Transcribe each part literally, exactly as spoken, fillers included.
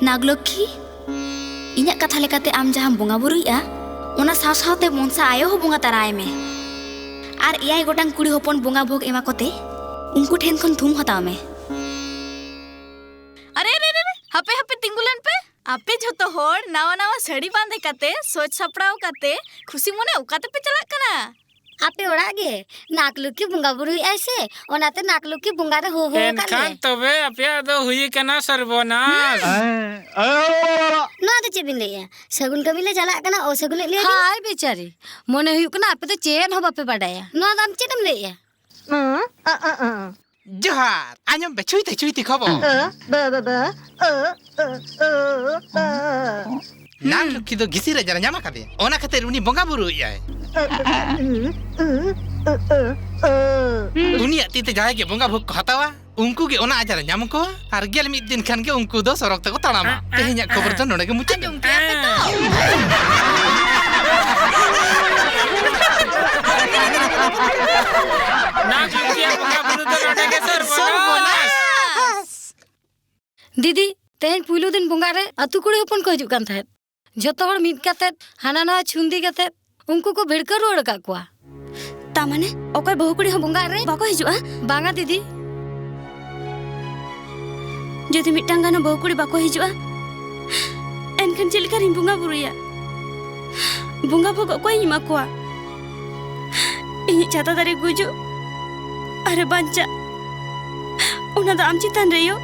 ᱱᱟᱜᱽᱞᱚᱠᱠᱷᱤ, ᱤᱧᱟᱹᱜ ᱠᱟᱛᱷᱟ ᱞᱮᱠᱟᱛᱮ ᱟᱢ ᱡᱟᱦᱟᱸᱢ ᱵᱚᱸᱜᱟ ᱵᱩᱨᱩᱭᱮᱫᱼᱟ, ᱚᱱᱟ ᱥᱟᱶ ᱥᱟᱶᱛᱮ ᱢᱚᱱᱥᱟ ᱟᱭᱳ ᱦᱚᱸ ᱵᱚᱸᱜᱟ ᱛᱟᱨᱟᱭ ᱢᱮ᱾ ᱟᱨ ᱮᱭᱟᱭ ᱜᱚᱴᱟᱝ ᱠᱩᱲᱤ ᱦᱚᱯᱚᱱ ᱵᱚᱸᱜᱟ ᱵᱷᱳᱜᱽ ᱮᱢᱟ ᱠᱚᱛᱮ ᱩᱱᱠᱩ ᱴᱷᱮᱱ ᱠᱷᱚᱱ ᱛᱷᱩᱢ ᱦᱟᱛᱟᱣ ᱢᱮ᱾ ᱟᱨᱮ, ᱟᱨᱮ, ᱟᱨᱮ, ᱟᱨᱮ, ᱦᱟᱯᱮ, ᱦᱟᱯᱮ, ᱛᱤᱸᱜᱩ ᱞᱮᱱ ᱯᱮ᱾ ᱟᱯᱮ ᱡᱷᱚᱛᱚ ᱦᱚᱲ ᱱᱟᱣᱟ ᱱᱟᱣᱟ ᱥᱟᱹᱲᱤ ᱵᱟᱸᱫᱮ ᱠᱟᱛᱮ, ᱥᱚᱡᱽ ᱥᱟᱯᱲᱟᱣ ᱠᱟᱛᱮ, ᱠᱷᱩᱥᱤ ᱢᱚᱱᱮ ᱚᱠᱟ ᱛᱮᱯᱮ ᱪᱟᱞᱟᱜ ᱠᱟᱱᱟ? ᱟᱯᱮ ᱚᱲᱟᱜ ᱜᱮ ᱱᱟᱜᱽᱞᱚᱠᱠᱷᱤ ᱵᱚᱸᱜᱟ ᱵᱩᱨᱩᱭᱮᱫᱼᱟᱭ ᱥᱮ, ᱚᱱᱟᱛᱮ ᱱᱟᱜᱽᱞᱚᱠᱠᱷᱤ ᱵᱚᱸᱜᱟ ᱨᱮ ᱦᱚᱦᱚ ᱟᱠᱟᱫ ᱮᱱᱠᱷᱟᱱ ᱞᱮ᱾ ᱛᱚᱵᱮ ᱟᱯᱮᱭᱟᱜ ᱫᱚ ᱦᱩᱭ ᱟᱠᱟᱱᱟ ᱥᱚᱨᱵᱚᱱᱟᱥ᱾ ᱦᱩᱸ᱾ ᱱᱚᱣᱟ ᱫᱚ ᱪᱮᱫ ᱵᱤᱱ ᱞᱟᱹᱭᱮᱜᱼᱟ? ᱥᱟᱹᱜᱩᱱ ᱠᱟᱹᱢᱤ ᱞᱮ ᱪᱟᱞᱟᱜ ᱠᱟᱱᱟ, ᱚᱥᱟᱹᱜᱩᱱᱮᱫ ᱞᱮᱭᱟ ᱵᱤᱱ? ᱦᱟᱭ ᱵᱮᱪᱟᱨᱤ, ᱢᱚᱱᱮ ᱦᱩᱭᱩᱜ ᱠᱟᱱᱟ ᱟᱯᱮ ᱫᱚ ᱪᱮᱫ ᱦᱚᱸ ᱵᱟᱯᱮ ᱵᱟᱰᱟᱭᱟ᱾ ᱱᱚᱣᱟ ᱫᱚ ᱟᱢ ᱪᱮᱫ ᱮᱢ ᱞᱟᱹᱭᱮᱜᱼᱟ? ᱡᱚᱦᱟᱨ᱾ ᱟᱸᱡᱚᱢ ᱯᱮ, ᱪᱷᱩᱭᱛᱮ ᱪᱷᱩᱭᱛᱮ ᱠᱷᱚᱵᱚᱨ᱾ ᱱᱟᱜᱽᱞᱚᱠᱠᱷᱤ ᱫᱚ ᱜᱤᱥᱤ ᱨᱟᱡᱟ ᱨᱮ ᱧᱟᱢ ᱟᱠᱟᱫᱮᱭᱟ, ᱚᱱᱟ ᱠᱷᱟᱹᱛᱤᱨ ᱩᱱᱤ ᱵᱚᱸᱜᱟ ᱵᱩᱨᱩᱭᱮᱫᱼᱟᱭ᱾ ᱩᱱᱤᱭᱟᱜ ᱛᱤ ᱛᱮ ᱡᱟᱦᱟᱸᱭ ᱜᱮ ᱵᱚᱸᱜᱟ ᱵᱷᱳᱜᱽ ᱠᱚ ᱦᱟᱛᱟᱣᱟ, ᱩᱱᱠᱩ ᱜᱮ ᱚᱱᱟ ᱟᱡᱟᱨ ᱮ ᱧᱟᱢ ᱠᱚᱣᱟ, ᱟᱨ ᱜᱮᱞ ᱢᱤᱫ ᱫᱤᱱ ᱠᱷᱟᱱ ᱜᱮ ᱩᱱᱠᱩ ᱫᱚ ᱥᱚᱨᱚᱜ ᱛᱮᱠᱚ ᱛᱟᱲᱟᱢᱟ᱾ ᱛᱮᱦᱮᱧᱟᱜ ᱠᱷᱚᱵᱚᱨ ᱫᱚ ᱱᱚᱰᱮ ᱜᱮ ᱢᱩᱪᱟᱹᱫ ᱮᱱᱟ᱾ ᱱᱟᱜᱽᱞᱚᱠᱠᱷᱤᱭᱟᱜ ᱵᱚᱸᱜᱟ ᱵᱩᱨᱩ ᱫᱚ ᱱᱚᱰᱮ ᱜᱮ ᱥᱚᱨᱵᱚᱱᱟᱥ᱾ ᱫᱤᱫᱤ, ᱛᱮᱦᱮᱧ ᱯᱩᱭᱞᱩ ᱫᱤᱱ ᱵᱚᱸᱜᱟ ᱨᱮ ᱟᱹᱛᱩ ᱠᱩᱲᱤ ᱦᱚᱯᱚᱱ ᱠᱚ ᱦᱤᱡᱩᱜ ᱠᱟᱱ ᱛᱟᱦᱮᱸᱫ᱾ ᱡᱚᱛᱚ ᱦᱚᱲ ᱢᱤᱫ ᱠᱟᱛᱮᱫ, ᱦᱟᱱᱟ ᱱᱟᱣᱟ ᱪᱷᱩᱱᱫᱤ ᱠᱟᱛᱮᱫ ᱩᱱᱠᱩ ᱠᱚ ᱵᱷᱤᱲᱠᱟᱹᱣ ᱨᱩᱣᱟᱹᱲ ᱟᱠᱟᱫ ᱠᱚᱣᱟ᱾ ᱛᱟ ᱢᱟᱱᱮ ᱚᱠᱚᱭ ᱵᱟᱹᱦᱩ ᱠᱩᱲᱤ ᱦᱚᱸ ᱵᱚᱸᱜᱟ ᱨᱮ ᱵᱟᱠᱚ ᱦᱤᱡᱩᱜᱼᱟ? ᱵᱟᱝᱟ ᱫᱤᱫᱤ᱾ ᱡᱩᱫᱤ ᱢᱤᱫᱴᱟᱝ ᱜᱟᱱ ᱦᱚᱸ ᱵᱟᱹᱦᱩ ᱠᱩᱲᱤ ᱵᱟᱠᱚ ᱦᱤᱡᱩᱜᱼᱟ, ᱮᱱᱠᱷᱟᱱ ᱪᱮᱫ ᱞᱮᱠᱟ ᱨᱤᱧ ᱵᱚᱸᱜᱟ ᱵᱩᱨᱩᱭᱟ? ᱵᱚᱸᱜᱟ ᱵᱷᱳᱜ ᱚᱠᱚᱭᱤᱧ ᱮᱢᱟ ᱠᱚᱣᱟ? ᱤᱧᱤᱡ ᱪᱷᱟᱛᱟ ᱫᱟᱨᱮ ᱜᱩᱡᱩᱜ ᱟᱨᱮ ᱵᱟᱧᱪᱟᱜ, ᱚᱱᱟ ᱫᱚ ᱟᱢ ᱪᱮᱛᱟᱱ ᱨᱮ ᱭᱳ᱾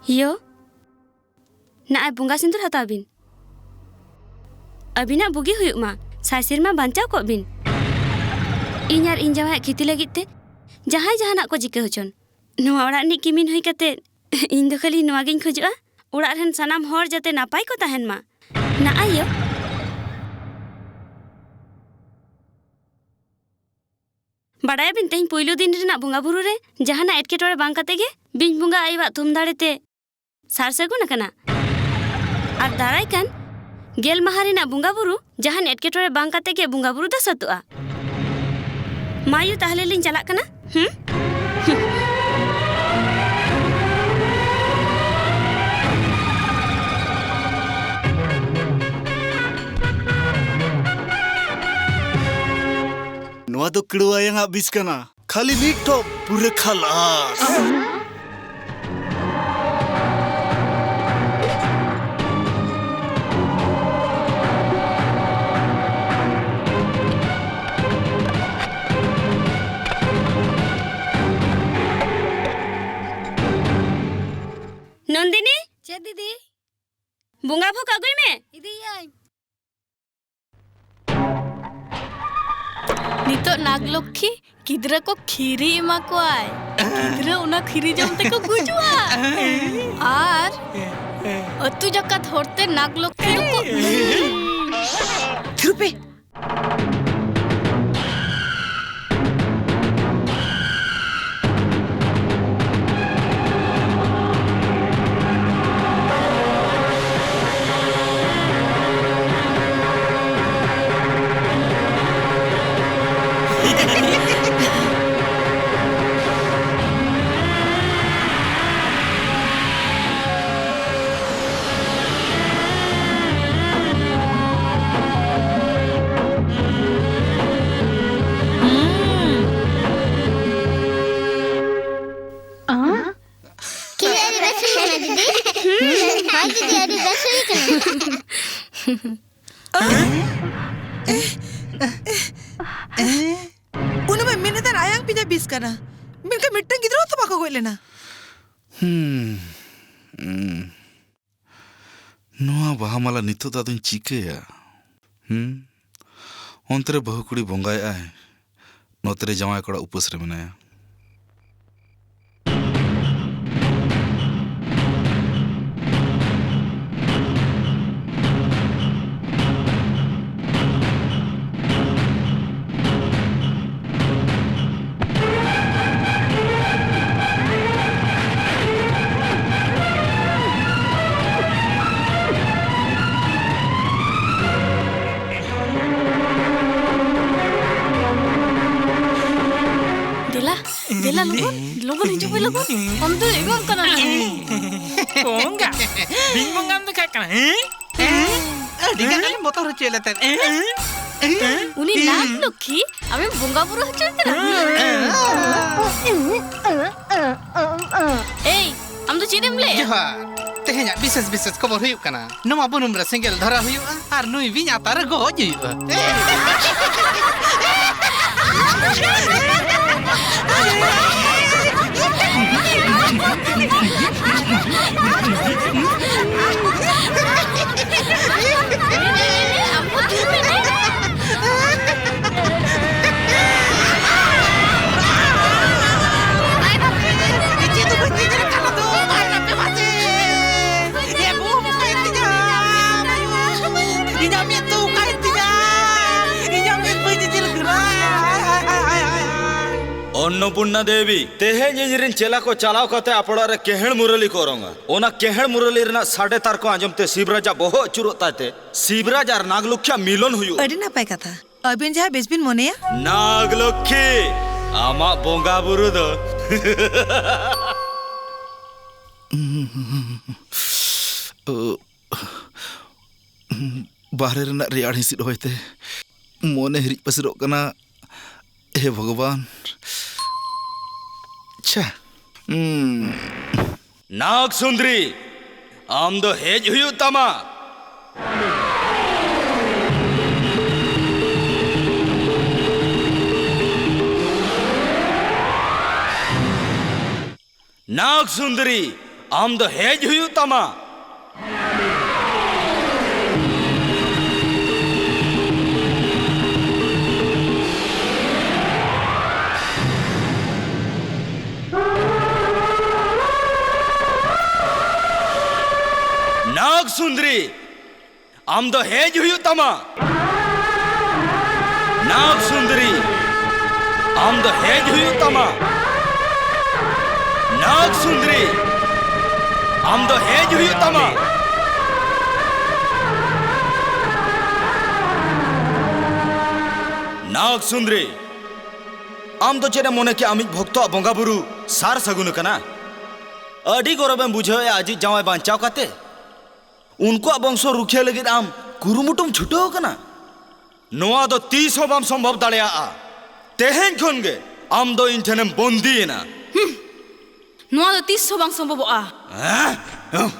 ᱭᱳ, ᱱᱟᱜᱼᱟᱭ ᱵᱚᱸᱜᱟ ᱥᱤᱸᱫᱩᱨ ᱦᱟᱛᱟᱣ ᱵᱤᱱ᱾ ᱟᱹᱵᱤᱱᱟᱜ ᱵᱩᱜᱤ ᱦᱩᱭᱩᱜ ᱢᱟ, ᱥᱟᱭ ᱥᱮᱨᱢᱟ ᱵᱟᱧᱪᱟᱣ ᱠᱚᱜ ᱵᱤᱱ᱾ ᱤᱧ ᱟᱨ ᱤᱧ ᱡᱟᱶᱟᱭᱟᱜ ᱠᱷᱤᱛᱤ ᱞᱟᱹᱜᱤᱫ ᱛᱮ ᱡᱟᱦᱟᱸᱭ ᱡᱟᱦᱟᱱᱟᱜ ᱠᱚ ᱪᱤᱠᱟᱹ ᱦᱚᱪᱚᱱ, ᱱᱚᱣᱟ ᱚᱲᱟᱜ ᱨᱤᱱᱤᱡ ᱠᱤᱢᱤᱱ ᱦᱩᱭ ᱠᱟᱛᱮ ᱤᱧ ᱫᱚ ᱠᱷᱟᱹᱞᱤ ᱱᱚᱣᱟ ᱜᱤᱧ ᱠᱷᱚᱡᱚᱜᱼᱟ, ᱚᱲᱟᱜ ᱨᱮᱱ ᱥᱟᱱᱟᱢ ᱦᱚᱲ ᱡᱟᱛᱮ ᱱᱟᱯᱟᱭ ᱠᱚ ᱛᱟᱦᱮᱱ ᱢᱟ᱾ ᱱᱟᱜᱼᱟᱭ ᱭᱳ᱾ ᱵᱟᱰᱟᱭᱟᱵᱤᱱ, ᱛᱮᱦᱮᱧ ᱯᱩᱭᱞᱩ ᱫᱤᱱ ᱨᱮᱱᱟᱜ ᱵᱚᱸᱜᱟ ᱵᱩᱨᱩ ᱨᱮ ᱡᱟᱦᱟᱱᱟᱜ ᱮᱴᱠᱮᱴᱚᱬᱮ ᱵᱟᱝ ᱠᱟᱛᱮ ᱜᱮ ᱵᱤᱧ ᱵᱚᱸᱜᱟ ᱟᱭᱳᱣᱟᱜ ᱛᱷᱩᱢ ᱫᱟᱲᱮ ᱛᱮ ᱥᱟᱨ ᱥᱟᱹᱜᱩᱱ ᱟᱠᱟᱱᱟ᱾ ᱟᱨ ᱫᱟᱨᱟᱭ ᱠᱟᱱ ᱜᱮᱞ ᱢᱟᱦᱟ ᱨᱮᱱᱟᱜ ᱵᱚᱸᱜᱟ ᱵᱩᱨᱩ ᱡᱟᱦᱟᱱ ᱮᱴᱠᱮᱴᱚᱬᱮ ᱵᱟᱝ ᱠᱟᱛᱮ ᱜᱮ ᱵᱚᱸᱜᱟ ᱵᱩᱨᱩ ᱫᱚ ᱥᱟᱹᱛᱚᱜᱼᱟ᱾ ᱢᱟ ᱭᱩ, ᱛᱟᱦᱞᱮ ᱞᱤᱧ ᱪᱟᱞᱟᱜ ᱠᱟᱱᱟ᱾ ᱦᱩᱸ? ᱱᱚᱣᱟ ᱫᱚ ᱠᱤᱲᱣᱟᱭᱟᱝ ᱟᱜ ᱵᱤᱥ ᱠᱟᱱᱟ᱾ ᱠᱷᱟᱹᱞᱤ ᱢᱤᱫ ᱴᱷᱚᱯ, ᱯᱩᱨᱟᱹ ᱠᱷᱟᱞᱟᱥ᱾ ᱱᱚᱱᱫᱤᱱᱤ, ᱪᱮᱫ ᱫᱤᱫᱤ? ᱵᱚᱸᱜᱟ ᱵᱷᱳᱜ ᱟᱹᱜᱩᱭ ᱢᱮ᱾ ᱤᱫᱤᱭᱟᱹᱧ᱾ ᱱᱤᱛᱚᱜ ᱱᱟᱜᱽᱞᱚᱠᱠᱷᱤ ᱜᱤᱫᱽᱨᱟᱹ ᱠᱚ ᱠᱷᱤᱨᱤ ᱮᱢᱟ ᱠᱚᱣᱟᱭ᱾ ᱜᱤᱫᱽᱨᱟᱹ ᱚᱱᱟ ᱠᱷᱤᱨᱤ ᱡᱚᱢ ᱛᱮᱠᱚ ᱜᱩᱡᱩᱜᱼᱟ᱾ ᱟᱨ ᱟᱹᱛᱩ ᱡᱟᱠᱟᱛ ᱦᱚᱲᱛᱮ ᱱᱟᱜᱽᱞᱚᱠᱠᱷᱤ ᱫᱚᱠᱚ ᱛᱷᱤᱨ ᱯᱮ᱾ ᱠᱤ ᱟᱹᱰᱤ ᱵᱮᱥ ᱦᱩᱭ ᱠᱟᱱᱟ, ᱫᱤᱫᱤ? ᱦᱳᱭ, ᱫᱤᱫᱤ, ᱟᱹᱰᱤ ᱵᱮᱥ ᱦᱩᱭ ᱠᱟᱱᱟ᱾ ᱩᱱᱤ ᱢᱟ ᱢᱮᱱᱮᱫᱟ ᱟᱭᱟᱝ ᱯᱤᱡᱟ ᱵᱤᱥ ᱠᱟᱱᱟ, ᱢᱮᱱᱠᱷᱟᱱ ᱢᱤᱫᱴᱟᱝ ᱜᱤᱫᱽᱨᱟᱹ ᱦᱚᱸᱛᱚ ᱵᱟᱠᱚ ᱜᱚᱡ ᱞᱮᱱᱟ᱾ ᱦᱩᱸ, ᱦᱩᱸ᱾ ᱱᱚᱣᱟ ᱵᱟᱦᱟ ᱢᱟᱞᱟ ᱱᱤᱛᱚᱜ ᱫᱚ ᱟᱫᱚᱧ ᱪᱤᱠᱟᱹᱭᱟ? ᱦᱩᱸ? ᱚᱱᱛᱮ ᱨᱮ ᱵᱟᱹᱦᱩ ᱠᱩᱲᱤ ᱵᱚᱸᱜᱟᱭᱮᱫᱼᱟᱭ, ᱱᱚᱛᱮ ᱨᱮ ᱡᱟᱶᱟᱭ ᱠᱚᱲᱟ ᱩᱯᱟᱹᱥ ᱨᱮ ᱢᱮᱱᱟᱭᱟ᱾ ᱫᱮᱞᱟ, ᱫᱮᱞᱟ, ᱞᱚᱜᱚᱱ, ᱞᱚᱜᱚᱱ ᱦᱤᱡᱩᱜ ᱢᱮ, ᱞᱚᱜᱚᱱ᱾ ᱟᱢ ᱫᱚ ᱮᱜᱳᱢ ᱠᱟᱱᱟ᱾ ᱵᱚᱸᱜᱟ, ᱵᱤᱧ ᱵᱚᱸᱜᱟᱢ ᱫᱮᱠᱷᱟᱜ ᱠᱟᱱᱟ, ᱦᱮᱸ? ᱟᱹᱰᱤ ᱜᱟᱱ ᱮᱢ ᱵᱚᱛᱚᱨ ᱦᱚᱪᱚᱭᱮᱫ ᱞᱮ ᱛᱟᱦᱮᱸᱫ᱾ ᱩᱱᱤ ᱱᱟᱜᱽ ᱞᱚᱠᱠᱷᱤ ᱟᱢᱮᱢ ᱵᱚᱸᱜᱟ ᱵᱩᱨᱩ ᱦᱚᱪᱚᱭᱮ ᱠᱟᱱᱟ? ᱮᱭ, ᱟᱢ ᱫᱚ ᱪᱮᱫ ᱮᱢ ᱞᱟᱹᱭᱟ? ᱡᱚᱦᱟᱨ᱾ ᱛᱮᱦᱮᱧᱟᱜ ᱵᱤᱥᱮᱥ ᱵᱤᱥᱮᱥ ᱠᱷᱚᱵᱚᱨ ᱦᱩᱭᱩᱜ ᱠᱟᱱᱟ, ᱱᱚᱣᱟ ᱵᱩᱱᱩᱢ ᱨᱮ ᱥᱮᱸᱜᱮᱞ ᱫᱷᱚᱨᱟᱣ ᱦᱩᱭᱩᱜᱼᱟ ᱟᱨ ᱱᱩᱭ ᱵᱤᱧ ᱟᱛᱟᱨ ᱜᱚᱡ ᱦᱩᱭᱩᱜᱼᱟ᱾ ᱪᱮᱫ ᱦᱚᱸ ᱵᱟᱹᱧ ᱧᱮᱧᱮᱞ ᱠᱟᱱᱟ ᱫᱚ, ᱵᱟᱭ ᱨᱟᱯᱮ ᱢᱟᱥᱮ᱾ ᱮ ᱵᱟᱹᱵᱩ, ᱚᱠᱟᱭᱮᱱ ᱛᱤᱧᱟ? ᱤᱧᱟᱜ ᱢᱮᱫ ᱫᱚ ᱚᱠᱟᱭᱮᱱ ᱛᱤᱧᱟ? ᱤᱧᱟᱜ ᱢᱮᱫ ᱵᱟᱹᱧ ᱧᱮᱧᱮᱞ ᱠᱟᱱᱟ᱾ ᱚᱱᱱᱚᱯᱩᱨᱱᱟ ᱫᱮᱵᱤ, ᱛᱮᱦᱮᱧ ᱤᱧᱨᱮᱱ ᱪᱮᱞᱟ ᱠᱚ ᱪᱟᱞᱟᱣ ᱠᱟᱛᱮ ᱟᱯᱮ ᱚᱲᱟᱜ ᱨᱮ ᱠᱮᱦᱮᱲ ᱢᱩᱨᱟᱹᱞᱤ ᱠᱚ ᱚᱨᱚᱝᱟ᱾ ᱚᱱᱟ ᱠᱮᱦᱮᱲ ᱢᱩᱨᱟᱹᱞᱤ ᱨᱮᱱᱟᱜ ᱥᱟᱰᱮ ᱛᱟᱨ ᱠᱚ ᱟᱸᱡᱚᱢ ᱛᱮ ᱥᱤᱵᱨᱟᱡᱟᱜ ᱵᱚᱦᱚᱜ ᱟᱹᱪᱩᱨᱚᱜ ᱛᱟᱭ ᱛᱮ ᱥᱤᱵᱨᱟᱡᱽ ᱟᱨ ᱱᱟᱜᱽᱞᱚᱠᱠᱷᱤᱭᱟᱜ ᱢᱤᱞᱚᱱ ᱦᱩᱭᱩᱜᱼᱟ᱾ ᱟᱹᱰᱤ ᱱᱟᱯᱟᱭ ᱠᱟᱛᱷᱟ᱾ ᱟᱹᱵᱤᱱ ᱡᱟᱦᱟᱸ ᱵᱮᱥ ᱵᱤᱱ ᱢᱚᱱᱮᱭᱟ᱾ ᱱᱟᱜᱽᱞᱚᱠᱠᱷᱤ, ᱟᱢᱟᱜ ᱵᱚᱸᱜᱟ ᱵᱩᱨᱩ ᱫᱚ᱾ ᱵᱟᱦᱨᱮ ᱨᱮᱱᱟᱜ ᱨᱮᱭᱟᱲ ᱦᱤᱸᱥᱤᱫ ᱦᱚᱭᱛᱮ ᱢᱚᱱᱮ ᱦᱤᱨᱤᱡ ᱯᱟᱹᱥᱤᱨᱚᱜ ᱠᱟᱱᱟ᱾ ᱦᱮ ᱵᱷᱚᱜᱚᱵᱟᱱ᱾ ᱪᱷᱟ᱾ ᱩᱸ᱾ ᱱᱟᱜᱽ ᱥᱩᱱᱫᱨᱤ, ᱟᱢ ᱫᱚ ᱦᱮᱡ ᱦᱩᱭᱩᱜ ᱛᱟᱢᱟ᱾ ᱱᱟᱜᱽ ᱥᱩᱱᱫᱨᱤ, ᱟᱢ ᱫᱚ ᱦᱮᱡ ᱦᱩᱭᱩᱜ ᱛᱟᱢᱟ᱾ ᱟᱢ ᱫᱚ ᱦᱮᱡ ᱦᱩᱭᱩᱜ ᱛᱟᱢᱟ᱾ ᱱᱟᱜᱽ ᱥᱩᱱᱫᱨᱤ, ᱟᱢ ᱫᱚ ᱦᱮᱡ ᱦᱩᱭᱩᱜ ᱛᱟᱢᱟ᱾ ᱱᱟᱜᱽ ᱥᱩᱱᱫᱨᱤ, ᱟᱢ ᱫᱚ ᱦᱮᱡ ᱦᱩᱭᱩᱜ ᱛᱟᱢᱟ᱾ ᱱᱟᱜᱽ ᱥᱩᱱᱫᱨᱤ, ᱟᱢ ᱫᱚ ᱪᱮᱫ ᱮᱢ ᱢᱚᱱᱮ ᱠᱮᱜᱼᱟ ᱟᱢᱤᱡ ᱵᱷᱚᱠᱛᱚᱣᱟᱜ ᱵᱚᱸᱜᱟ ᱵᱩᱨᱩ ᱥᱟᱨ ᱥᱟᱹᱜᱩᱱ ᱟᱠᱟᱱᱟ? ᱟᱹᱰᱤ ᱜᱚᱨᱚᱵᱮᱢ ᱵᱩᱡᱷᱟᱹᱣᱮᱜᱼᱟ ᱟᱡᱤᱡ ᱡᱟᱶᱟᱭ ᱵᱟᱧᱪᱟᱣ ᱠᱟᱛᱮ? ᱩᱱᱠᱩᱣᱟᱜ ᱵᱚᱝᱥᱚ ᱨᱩᱠᱷᱤᱭᱟᱹ ᱞᱟᱹᱜᱤᱫ ᱟᱢ ᱠᱩᱨᱩᱢᱩᱴᱩᱢ ᱪᱷᱩᱴᱟᱹᱣ ᱟᱠᱟᱱᱟ? ᱱᱚᱣᱟ ᱫᱚ ᱛᱤᱥ ᱦᱚᱸ ᱵᱟᱢ ᱥᱚᱢᱵᱷᱚᱵ ᱫᱟᱲᱮᱭᱟᱜᱼᱟ᱾ ᱛᱮᱦᱮᱧ ᱠᱷᱚᱱ ᱜᱮ ᱟᱢ ᱫᱚ ᱤᱧ ᱴᱷᱮᱱᱮᱢ ᱵᱚᱱᱫᱤᱭᱮᱱᱟ᱾ ᱱᱚᱣᱟ ᱫᱚ ᱛᱤᱥ ᱦᱚᱸ ᱵᱟᱝ ᱥᱚᱢᱵᱷᱚᱵᱚᱜᱼᱟ᱾ ᱦᱮᱸ?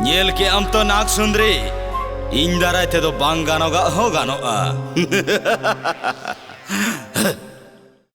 ᱧᱮᱞ ᱠᱮᱜ ᱟᱢ ᱛᱚ ᱱᱟᱜᱽ ᱥᱩᱱᱫᱨᱤ, ᱤᱧ ᱫᱟᱨᱟᱭ ᱛᱮᱫᱚ ᱵᱟᱝ ᱜᱟᱱᱚᱜᱟᱜ ᱦᱚᱸ ᱜᱟᱱᱚᱜᱼᱟ᱾